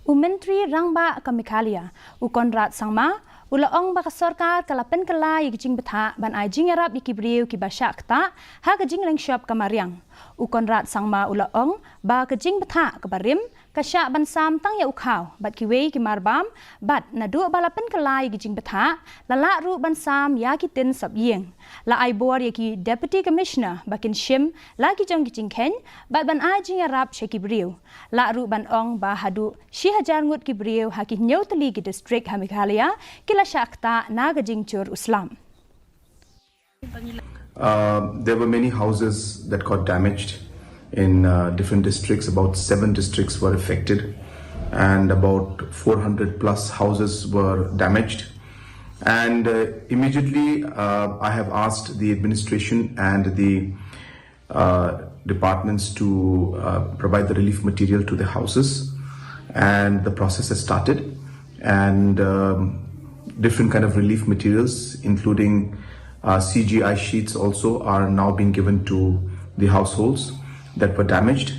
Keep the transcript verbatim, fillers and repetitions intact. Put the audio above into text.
U Myntri Rangbah ka Meghalaya, u Conrad Sangma, u la ong ba ka sorkar ka la pynkylla ïa ki jingbthah ban ai jingïarap ïa ki briew kiba shah ktah ha ka jingleng shop ka mariang. U Conrad Sangma u la ong ba ka jingbthah kaba rim ka shah ban sam tang ïa u khaw bad kiwei ki marbam, bad naduh ba la pynkylla ïa ki jingbthah, la lah ruh ban sam ïa ki tin sop ïing. La ai bor ïa ki Deputy Commissioner ba kin shim la ki jong ki jingkheiñ bad ban ai jingïarap sha ki briew. Lah ruh ban ong ba haduh shi hajar ngut ki briew ha ki hynñiew tylli ki district ha Meghalaya ki la shah ktah na ka jingjur u slap. Uh, there were many houses that got damaged in uh, different districts. About seven districts were affected, and about four hundred plus houses were damaged. And uh, immediately, uh, I have asked the administration and the uh, departments to uh, provide the relief material to the houses, and the process has started. And um, different kind of relief materials, including uh, C G I sheets, also are now being given to the households that were damaged.